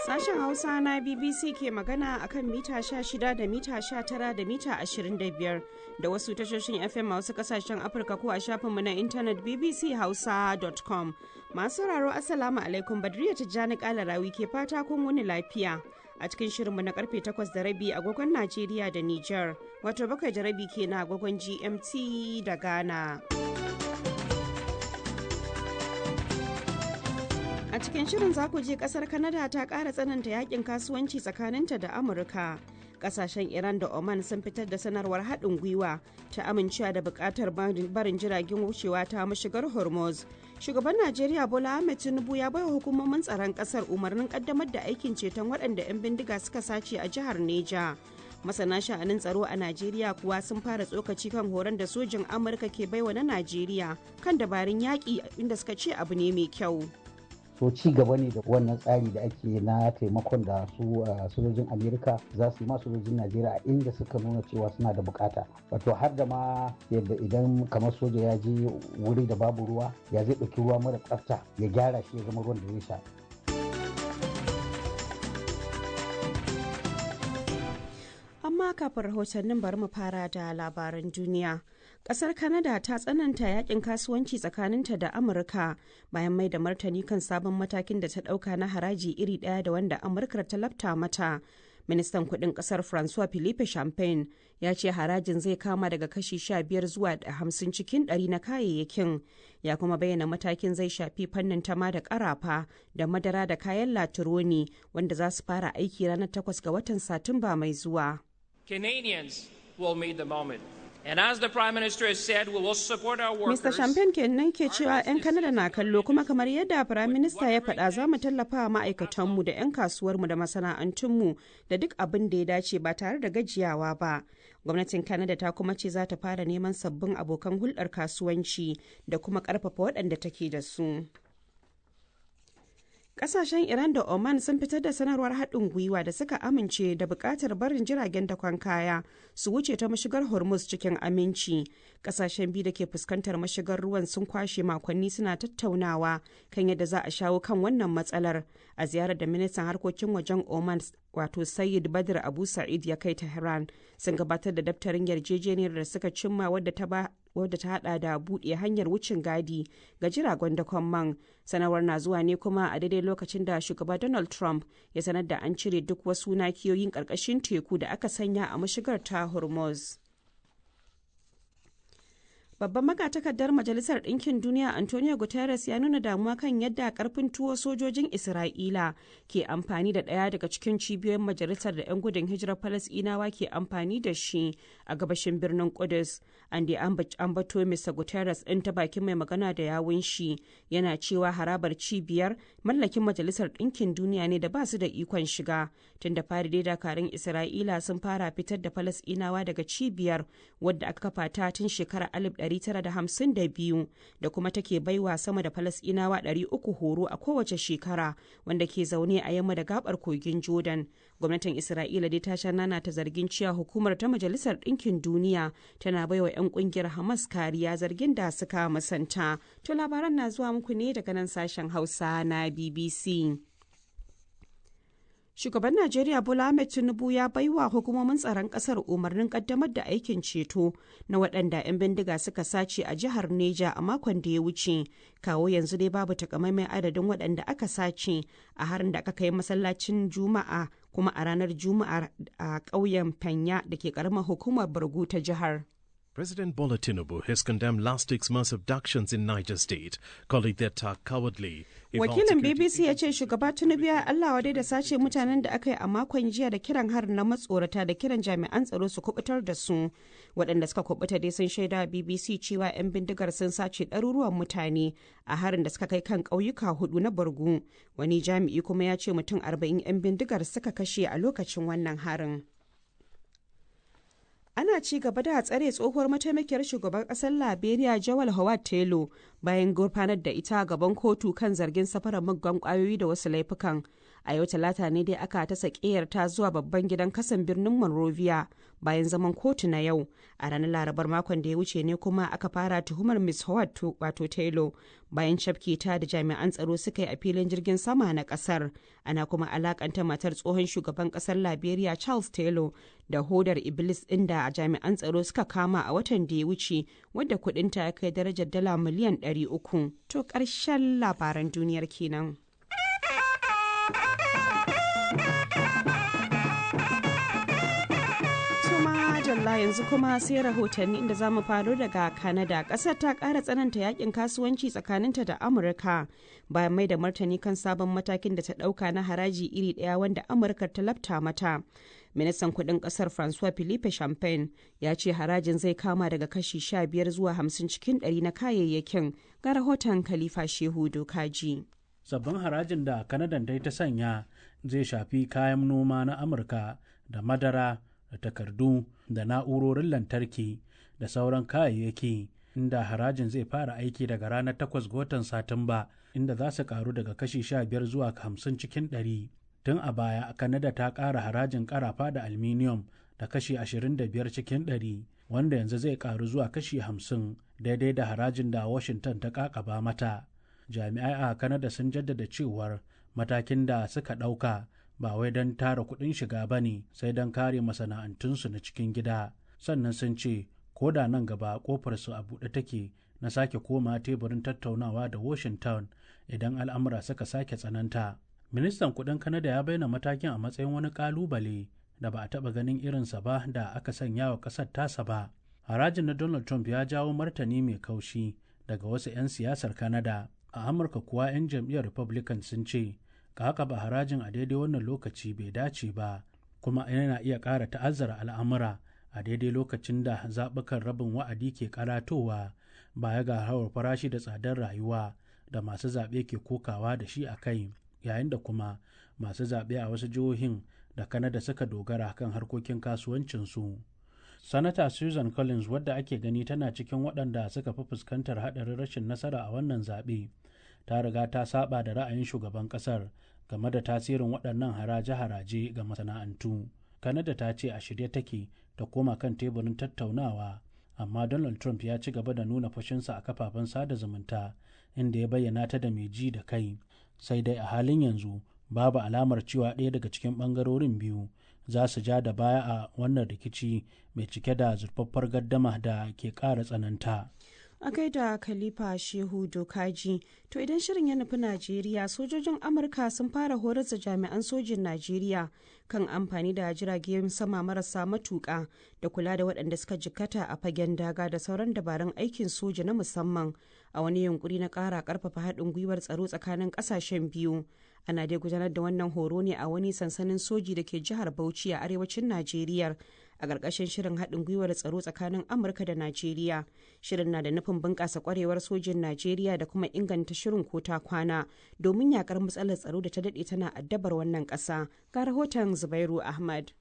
Sashen Hausa na BBC ke magana a kan mita 16 da mita 19 da mita 25 da wasu tashoshin FM a wasu kasashen Afirka ko a shafinmu na intanet bbchausa.com. Masu sauraro, Assalamu alaikum, Badriya Tijjani Kalarawi ke fata kun wuni lafiya. A cikin shirinmu na karfe 8:30 agogon Najeriya da Nijar, wato 7:30 kenan agogon GMT da Ghana. A cikin shirin za ku je kasar Canada ta ƙara tsananta yakin kasuwanci tsakaninta da Amurka. Kasashen Iran da Oman sun fitar da sanarwar haɗin gwiwa ta amincewa da buƙatar barin jiragen wucewa ta mashigar Hormuz. Shugaban Najeriya Bola Ahmed Tinubu ya baiwa hukumomin tsaron ƙasar umarnin ƙaddamar da aikin ceton waɗanda 'yan bindiga suka sace a jihar Neja. Masana sha'anin tsaro a Najeriya kuwa sun fara tsokaci kan horon da sojin Amurka ke baiwa na Najeriya kan dabarun yaƙi, inda suka ce abu ne mai kyau. So ci gaba ne da wannan tsari da ake na taimakon da su sojojin Amerika za su yi ma sojojin Najeriya a inda suka nuna cewa suna da bukata, wato har da ma yadda idan kamar soja ya je wuri da babu ruwa, ya zai ɗauki ruwa mara tsafta ya gyara shi ya zama ruwan da zai sha. Amma kafin rahotannin, bari mu fara da labaran duniya. Kasar Canada ta tsananta yakin kasuwanci tsakaninta da Amurka bayan mai da martani kan sabon matakin da ta dauka na haraji iri daya da wanda Amurka ta lafta mata. Ministan kudin kasar Francois Philippe Champagne ya ce harajin zai kama daga kashi 15 zuwa 50 cikin 100 na kayayyakin. Ya kuma bayyana matakin zai shafi fannin tama da karafa da madara da kayan latironi, wanda za su fara aiki ranar 8 ga watan Satumba mai zuwa. Canadians will meet the moment. And as the Prime Minister has said, we will support our workers. Mr. Champagne kenan ke cewa 'yan Kanada na kallo, kuma kamar yadda Prime Minister ya faɗa, za mu tallafa wa ma'aikatanmu da 'yan kasuwarmu da masana'antunmu da duk abin da ya dace ba tare da gajiyawa ba. Gwamnatin Kanada ta kuma ce za ta fara neman sabbin abokan hulɗar kasuwanci da kuma ƙarfafa waɗanda take da su. Kasashen Iran da Oman sun fitar da sanarwar haɗin gwiwa da suka amince da buƙatar barin jiragen dakon kaya su wuce ta mashigar Hormuz cikin aminci. Kasashen biyu da ke fuskantar mashigar ruwan sun kwashe makonni suna tattaunawa kan yadda za a shawo kan wannan matsalar. A ziyarar da ministan harkokin wajen Oman, wato Sayyid Badr Abu Sa'id, ya kai Tehran, sun gabatar da daftarin yarjejeniyar da suka cimma, wadda ta ba wadda ta hada da buɗe hanyar wucin gadi ga jiragen dakon man. Sanarwar na zuwa ne kuma a daidai lokacin da shugaba Donald Trump ya sanar da an cire duk wasu nakiyoyin ƙarƙashin teku da aka sanya a mashigar ta Hormuz. Babban magatakardar Majalisar Ɗinkin Duniya Antonio Guterres ya nuna damuwa kan yadda karfin tuwo sojojin Isra'ila ke amfani da ɗaya daga cikin cibiyoyin majalisar da 'yan gudun hijirar Falasɗinawa ke amfani da shi a gabashin birnin Kudus. An da ambato Mr. Guterres ɗin ta bakin mai magana da yawun shi yana cewa harabar cibiyar mallakin Majalisar Ɗinkin Duniya ne da ba su da ikon shiga. Tun da fari dai dakarun Isra'ila sun fara fitar da Falasɗinawa daga cibiyar, wadda aka kafa ta tun shekarar 1952 da kuma take baiwa sama da Falasɗinawa 300 horo a kowace shekara, wanda ke zaune a yamma da gabar kogin Jordan. Gwamnatin Isra'ila dai ta sha nana ta zargin cewa hukumar ta Majalisar Ɗinkin Duniya tana baiwa 'yan kungiyar Hamas kariya, zargin da suka musanta. To, labaran na zuwa muku ne daga nan sashen Hausa na BBC. Shugaban Najeriya Bola Ahmed Tinubu ya baiwa hukumomin tsaron kasar umarnin kaddamar da aikin ceto na waɗanda 'yan bindiga suka sace a jihar Neja a makon da ya wuce. Kawo yanzu dai babu takamaiman adadin waɗanda aka sace a harin da aka kai masallacin Juma'a kuma a ranar Juma'a a ƙauyen Fanya da ke ƙaramar hukumar Bargu ta jihar. President Bola Tinubu has condemned last week's mass abductions in Niger State, calling the attack cowardly. Wakilin BBC ya ce shugaba Tinubu ya Allah wadai da sace mutanen da aka yi a makon jiya da kiran harin na matsorata da kiran jami'an tsaro su kubutar da su. Waɗanda suka kubuta dai sun shaida BBC cewa 'yan bindigar sun sace ɗaruruwan mutane a harin da suka kai kan ƙauyuka hudu na Borgu. Wani jami'i kuma ya ce mutum 40 'yan bindigar suka kashe a lokacin wannan harin. Ana ci gaba da tsare tsohuwar mataimakiyar shugaban kasar Liberia Jawal Howard Taylor. Bayan gurfanar da ita gaban kotu kan zargin safarar muggan kwayoyi da wasu laifukan. A yau Talata ne dai aka ta sakeyar ta zuwa babban gidan kasan birnin Monrovia bayan zaman kotu na yau. A ranar Larabar makon da ya wuce ne kuma aka fara tuhumar Ms. Howard, wato Taylor, bayan cafke ta da jami'an tsaro suka yi a filin jirgin sama na kasar. Ana kuma alakanta matar tsohon shugaban kasar Liberia Charles Taylor da hodar Iblis inda jami'an tsaro suka kama a watan da ya wuce, wadda kudinta ya kai darajar dala miliyan 300. To karshen labaran duniyar kenan. Jalla, yanzu kuma sai rahotanni, inda za mu faro daga Canada. Kasar ta kara tsananta yakin kasuwanci tsakaninta da Amurka bayan mai da martani kan sabon matakin da ta dauka na haraji iri daya wanda Amurka ta lafta mata. Ministan kudin kasar Francois Philippe Champagne ya ce harajin zai kama daga kashi 15 zuwa 50 cikin 100 na kayayyakin. Ga rahoton Khalifa Shehu Dokaji. Sabbin harajin da Canada dai ta sanya zai shafi kayan noma na Amurka da madara da takardu da na'urorin lantarki da sauran kayayyaki, inda harajin zai fara aiki daga ranar 8 ga watan Satumba, inda za su karu daga kashi 15 zuwa 50 cikin 100. Tun a baya Kanada ta ƙara harajin karafa da aluminium da kashi 25 cikin 100, wanda yanzu zai karu zuwa kashi 50, daidai da harajin da Washington ta kakaba mata. Jami'ai a Kanada sun jaddada cewar matakin da suka ɗauka ba wai don tara kuɗin shiga ba ne, sai don kare masana'antunsu na cikin gida. Sannan sun ce ko da nan gaba kofarsu a buɗe take na sake koma teburin tattaunawa da Washington idan al'amura suka sake tsananta. Ministan kuɗin Kanada ya bayyana matakin a matsayin wani ƙalubale da ba a taɓa ganin irinsa ba da aka sanya wa ƙasar tasa ba. Harajin na Donald Trump ya jawo martani mai kaushi daga wasu 'yan siyasar Kanada. A Amurka kuwa, 'yan jam'iyyar Republican sun ce ba harajin a daidai wannan lokaci bai dace ba, kuma yana iya ƙara ta'azzara al'amura a daidai lokacin da zaɓukan rabin wa'adi ke karatowa, baya ga hawar farashi da tsadar rayuwa da masu zaɓe ke kokawa da shi a kai, yayin da kuma masu zaɓe a wasu jihohin da Kanada suka dogara kan harkokin kasuwancinsu. Sanata Susan Collins, wadda ake gani tana cikin waɗanda suka fi fuskantar haɗarin rashin nasara a wannan zaɓe, ta riga ta saba da ra'ayin shugaban kasar game da tasirin waɗannan haraje-haraje ga masana'antu. Kanada ta ce a shirye take ta koma kan teburin tattaunawa, amma Donald Trump ya ci gaba da nuna fushinsa a kafafen sada zumunta, inda ya bayyana ta da mai ji da kai. Sai dai a halin yanzu babu alamar cewa ɗaya daga cikin ɓangarorin biyu za su ja da baya a wannan rikici mai cike da zurfaffar gaddama da ke ƙara tsananta. A gaida Khalifa Shehu Dokaji. To idan shirin ya nufi Najeriya, sojojin Amurka sun fara horar da jami'an sojin Najeriya kan amfani da jiragen sama marasa matuƙa da kula da waɗanda suka jikkata a fagen daga da sauran dabarun aikin soja na musamman, a wani yunkuri na ƙara ƙarfafa haɗin gwiwar tsaro tsakanin ƙasashen biyu. Ana dai gudanar da wannan horo ne a wani sansanin soji da ke jihar Bauchi a arewacin Najeriya, a ƙarƙashin shirin haɗin gwiwar tsaro tsakanin Amurka da Najeriya. Shirin na da nufin bunƙasa ƙwarewar sojin Najeriya da kuma inganta shirin kota kwana domin yakar matsalar tsaro da ta daɗe tana addabar wannan ƙasa. Ga rahoton Zubairu Ahmad.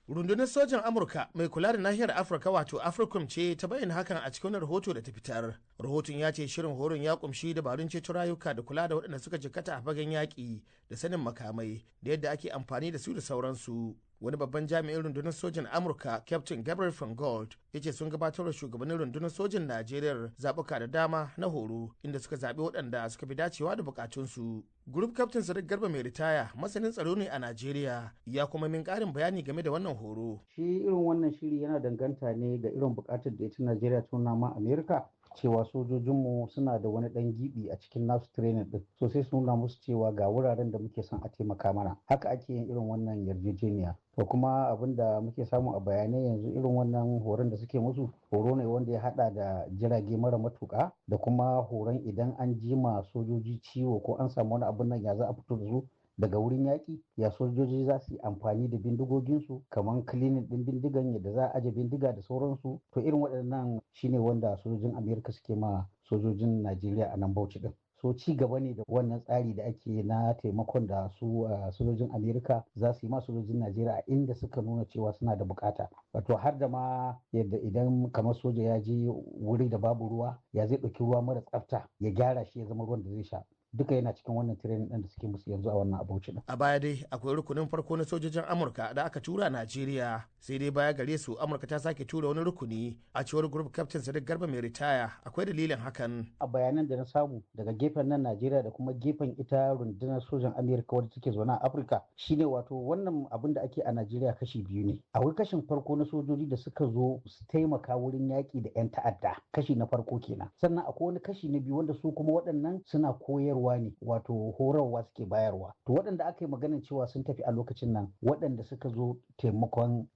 Rundunar sojan Amurka mai kula da nahiyar Afirka, wato AFRICOM, ce ta bayyana hakan a cikin rahoto da ta fitar. Rahoton ya ce shirin horon ya kumshi dabarun ceto rayuka da kula da waɗanda suka jikkata a fagen yaƙi da sanin makamai da yadda ake amfani da su da sauransu. Wani babban jami'in rundunar sojan Amurka, Captain Gabriel Gold, ya ce sun gabatar da shugabannin rundunar sojan Najeriya zaɓuka da dama na horo, inda suka zaɓi waɗanda suka fi dacewa da bukatunsu. Group Captain Sadiq Garba mai ritaya masanin tsaro ne a Najeriya, ya kuma min ƙarin bayani game da wannan horo. Shi irin wannan shiri yana danganta ne ga irin buƙatar da ita Najeriya ta nuna ma Amerika cewa sojojinmu suna da wani ɗan gibi a cikin nasu training din, so sai su nuna musu cewa ga wuraren da muke son a taimaka mana. Haka ake yin irin wannan yarjejeniya. To kuma abin da muke samu a bayanai yanzu, irin wannan horon da suke musu, horo ne wanda ya hada da jirage mara matuka da kuma horon idan an jima sojoji ciwo ko an samu wani abin nan, ya za a fito da su daga wurin yaƙi, ya sojoji za su yi amfani da bindigoginsu, kamar cleaning ɗin bindigan, yadda za a aje bindiga da sauransu. To irin waɗannan shine wanda sojojin Amerika suke ma sojojin Najeriya a nan Bauchi ɗin. So ci gaba ne da wannan tsari da ake na taimakon da su sojojin Amerika za su yi ma sojojin Najeriya a inda suka nuna cewa suna da bukata. Wato har da ma yadda idan kamar soja ya je wuri da babu ruwa, ya zai ɗauki ruwa mara tsafta ya gyara shi ya zama ruwan da zai sha. Duka yana cikin wannan training ɗin da suke musu yanzu a wannan Abuja ɗin. A baya dai akwai rukunin farko na sojojin Amurka da aka tura Najeriya, sai dai baya gare su Amurka ta sake tura wani rukuni. A cewar Group Captain Sadiq Garba mai ritaya, akwai dalilin hakan. A bayanan da na samu daga gefen nan Najeriya da kuma gefen ita rundunar sojan Amurka wadda take zaune a Afirka shine, wato wannan abin da ake a Najeriya kashi biyu ne. Akwai kashin farko na sojoji da suka zo su taimaka wurin yaƙi da 'yan ta'adda, kashi na farko kenan. Sannan akwai wani kashi na biyu wanda su kuma waɗannan suna koyarwa ne, wato horarwa suke bayarwa. To waɗanda aka yi maganin cewa sun tafi a lokacin nan, waɗanda suka zo taimakon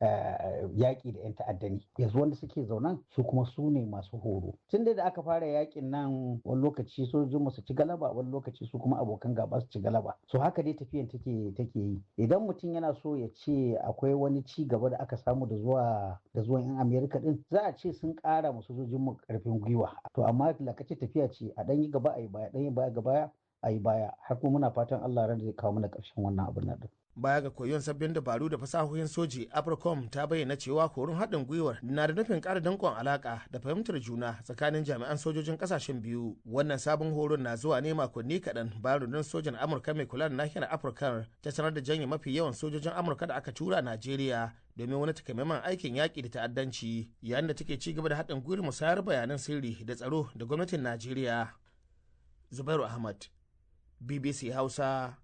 yaƙi da 'yan ta'adda ne. Yanzu wanda suke zaunan su kuma su ne masu horo. Tun da aka fara yaƙin nan, wani lokaci sojojin su ci galaba, wani lokaci su kuma abokan gaba su ci galaba. So haka dai tafiyan take yi. Idan mutum yana so ya ce akwai wani ci gaba da aka samu da zuwan 'yan Amerika din, za a ce sun ƙara ma sojojin mu ƙarfin gwiwa. To amma lakace tafiya ce, a ɗan yi gaba a yi baya, ɗan yi baya gaba a yi baya, har kuma muna fatan Allah ran zai kawo mana ƙarshen wannan abin nan. Baya ga koyon sabbin dabaru da fasahohin soji, Africom ta bayyana cewa horon haɗin gwiwar na da nufin ƙara danƙon alaƙa da fahimtar juna tsakanin jami'an sojojin ƙasashen biyu. Wannan sabon horon na zuwa ne makonni kaɗan bayan rundunar sojan Amurka mai kula da nahiyar Afirka ta sanar da janye mafi yawan sojojin Amurka da aka tura Najeriya domin wani takamaiman aikin yaƙi da ta'addanci, yayin da take ci gaba da haɗin gwiwar musayar bayanan sirri da tsaro da gwamnatin Najeriya. Zubairu Ahmad, BBC Hausa,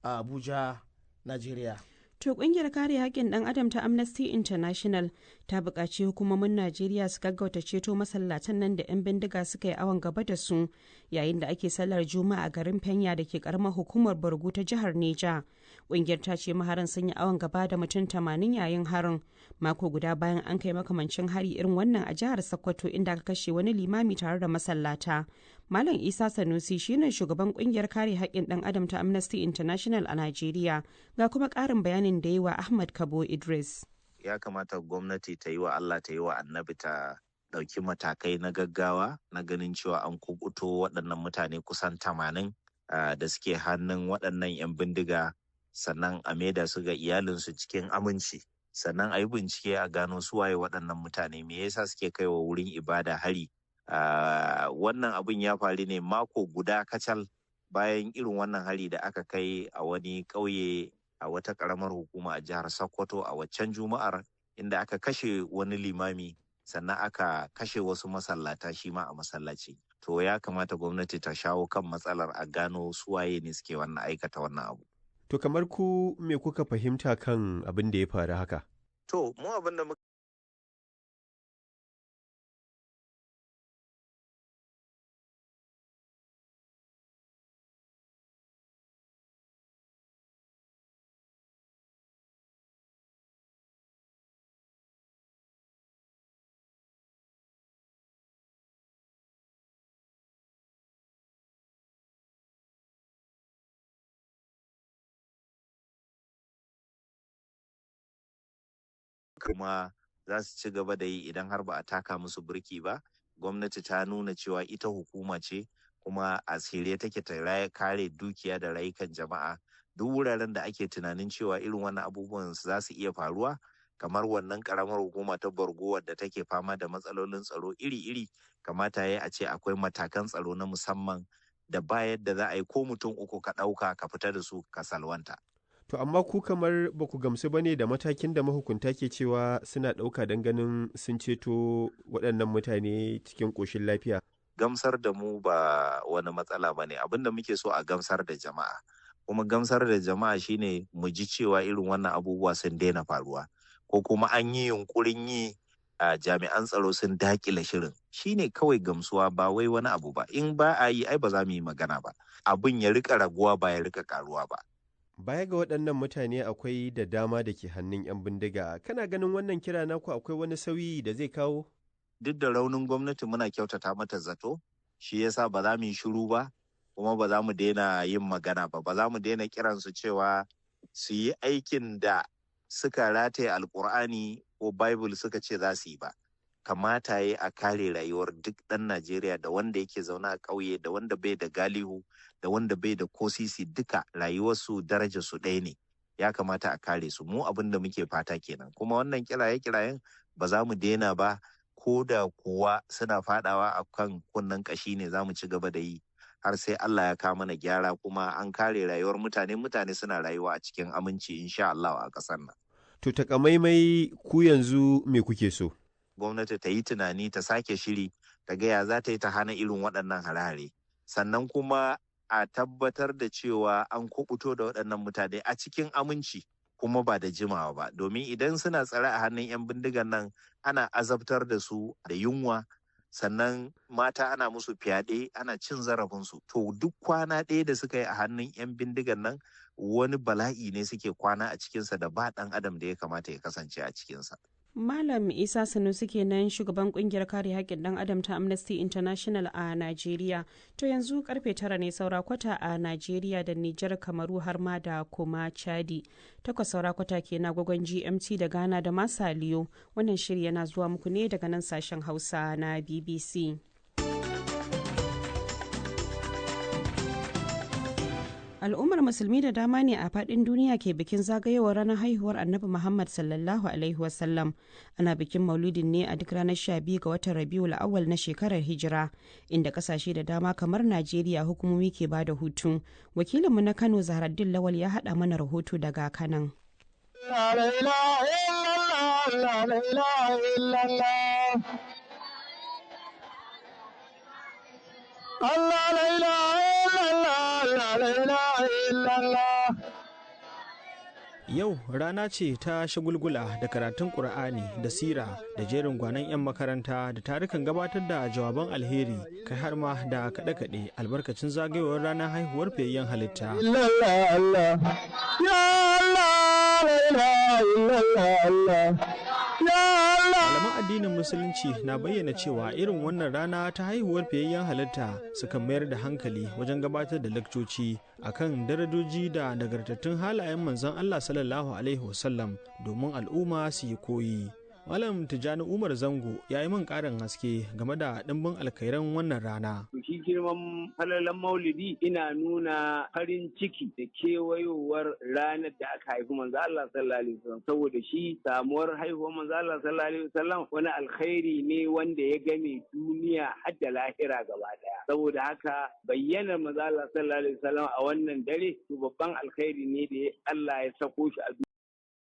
Abuja, Najeriya. To kungiyar kare haƙƙin ɗan adam ta Amnesty International ta buƙaci hukumomin Najeriya su gaggauta ceto masallatan nan da 'yan bindiga suka yi awon gaba da su yayin da ake sallar Juma'a a garin Fenya da ke karamar hukumar Borgu ta jihar Neja. Kungiyar ta ce maharan sun yi awon gaba da mutum 80 yayin harin, mako guda bayan an kai makamancin hari irin wannan a jihar Sokoto, inda aka kashe wani limami tare da masallata. Malam Isa Sanusi shine shugaban kungiyar kare haƙƙin ɗan adam ta Amnesty International a Najeriya, ga kuma ƙarin bayanin da yi wa Ahmad Kabo Idris. Ya kamata gwamnati ta yi wa Allah ta yi wa Annabi ta ɗauki matakai na gaggawa na ganin cewa an kubuto waɗannan mutane kusan 80 da suke hannun waɗannan 'yan bindiga, sannan a maida su ga iyalinsu cikin aminci. Sannan a yi bincike a gano su waye waɗannan mutane, me yasa suke kaiwa wurin ibada hari. Wannan abin ya faru ne mako guda kacal bayan irin wannan hari da aka kai a wani ƙauye a wata ƙaramar hukuma a jihar Sokoto a waccan Juma'ar, inda aka kashe wani limami, sannan aka kashe wasu masallata shi ma a masallaci. To ya kamata gwamnati ta shawo kan matsalar, a gano suwaye ne suke wannan aikata wannan abu. To kamar ku me kuka fahimta kan abin da ya faru haka? To mu abin da kuma za su ci gaba da yi idan har ba a taka musu birki ba. Gwamnati ta nuna cewa ita hukuma ce, kuma a shirye take ta kare dukiya da rayukan jama'a. Duk wuraren da ake tunanin cewa irin wannan abubuwan za su iya faruwa, kamar wannan karamar hukuma ta Borgo wadda take fama da matsalolin tsaro iri-iri, kamata ya a ce akwai matakan tsaro na musamman da ba yadda za a yi ko mutum uku ka ɗauka ka fita da su ka salwanta. To amma ku kamar ba ku gamsu ba ne da matakin da mahukunta ke cewa suna ɗauka don ganin sun ceto waɗannan mutane cikin ƙoshin lafiya? Gamsar da mu ba wani matsala ba ne, abin da muke so a gamsar da jama'a. Kuma gamsar da jama'a shine mu ji cewa irin wannan abubuwa sun daina faruwa, ko kuma an yi yunkurin yi a jami'an tsaro sun dakile shirin, shine kawai gamsuwa, ba wai wani abu ba. In ba a yi, ai ba za mu yi magana ba. Abin ya rika raguwa, ba ya rika karuwa ba. Baya ga waɗannan mutane, akwai da dama da ke hannun 'yan bindiga. Kana ganin wannan kira naku akwai wani sauyi da zai kawo? Duk da raunin gwamnati, muna kyautata mata zato, shi yasa ba za mu yi shiru ba, kuma ba za mu daina yin magana ba, ba za mu daina kiransu cewa su yi aikin da suka rataye Alkur'ani ko Bible suka ce za su yi ba. Kamata ya a kare rayuwar duk ɗan Najeriya, da wanda yake zaune a ƙauye, da wanda bai da galihu, da wanda bai da kosisi, duka rayuwarsu darajarsu ɗaya ne. Ya kamata a kare su. Mu abin da muke fata kenan. Kuma wannan kiraye-kirayen ba za mu daina ba, ko da kuwa suna fadawa a kan kunnen kashi ne, za mu ci gaba da yi har sai Allah ya kawo mana gyara kuma an kare rayuwar mutane, mutane suna rayuwa a cikin aminci insha Allah a ƙasar nan. To takamaimai ku yanzu me kuke so? Gwamnati ta yi tunani, ta sake shiri, ta gaya za ta yi ta hana irin waɗannan hare-hare. Sannan kuma a tabbatar da cewa an kubuto da waɗannan mutane a cikin aminci, kuma ba da jimawa ba, domin idan suna tsare a hannun 'yan bindigan nan ana azabtar da su da yunwa, sannan mata ana musu fyaɗe, ana cin zarafinsu. To duk kwana ɗaya da suka yi a hannun 'yan bindigan nan wani bala'i ne suke kwana a cikinsa da ba ɗan adam da ya kamata ya kasance a cikinsa. Malam Isa Sanusi kenan, shugaban kungiyar kare haƙƙin ɗan adam ta Amnesty International a Najeriya. To yanzu karfe 9 ne saura kwata a Najeriya da Nijar, Kamaru har ma da kuma Chadi. 8 saura kwata ke na agogon GMT da Ghana da Masaliyo. Wannan shiri yana zuwa muku ne daga nan sashen Hausa na BBC. Al'ummar musulmi da dama ne a fadin duniya ke bikin zagayowar ranar haihuwar Annabi Muhammad sallallahu Alaihi wasallam. Ana bikin maulidin ne a duk ranar 12 ga watan Rabiul Awwal na shekarar Hijira, inda kasashe da dama kamar Najeriya hukumomi ke bada hutu. Wakilinmu na Kano, Zahraddin Lawal, ya haɗa mana rahoto daga Kanan. Yau rana ce ta shagulgula da karatun Ƙur'ani da sira da jerin gwanon 'yan makaranta da tarukan gabatar da jawaban alheri, kai har ma da kaɗe-kaɗe albarkacin zagayowar ranar haihuwar fiyayyen halitta. Malaman addinin Musulunci na bayyana cewa irin wannan rana ta haihuwar fiyayyen halitta sukan mayar da hankali wajen gabatar da lakcoci akan darajoji da nagartattun halayen manzon Allah sallallahu Alaihi wasallam domin al'umma su yi koyi. Malam Tijjani Umar Zango ya yi min ƙarin haske game da ɗimbin alkhairan wannan rana. Shi girman falalan maulidi ina nuna farin ciki da kewayowar ranar da aka haifi manzo Allah sallallahu alaihi wasallam, saboda shi samuwar haihuwar manzo Allah sallallahu alaihi wasallam wani alkhairi ne wanda ya game duniya har da lahira gaba daya. Saboda haka bayyanar manzo Allah sallallahu alaihi wasallam a wannan dare to babban alkhairi ne da Allah ya sako shi a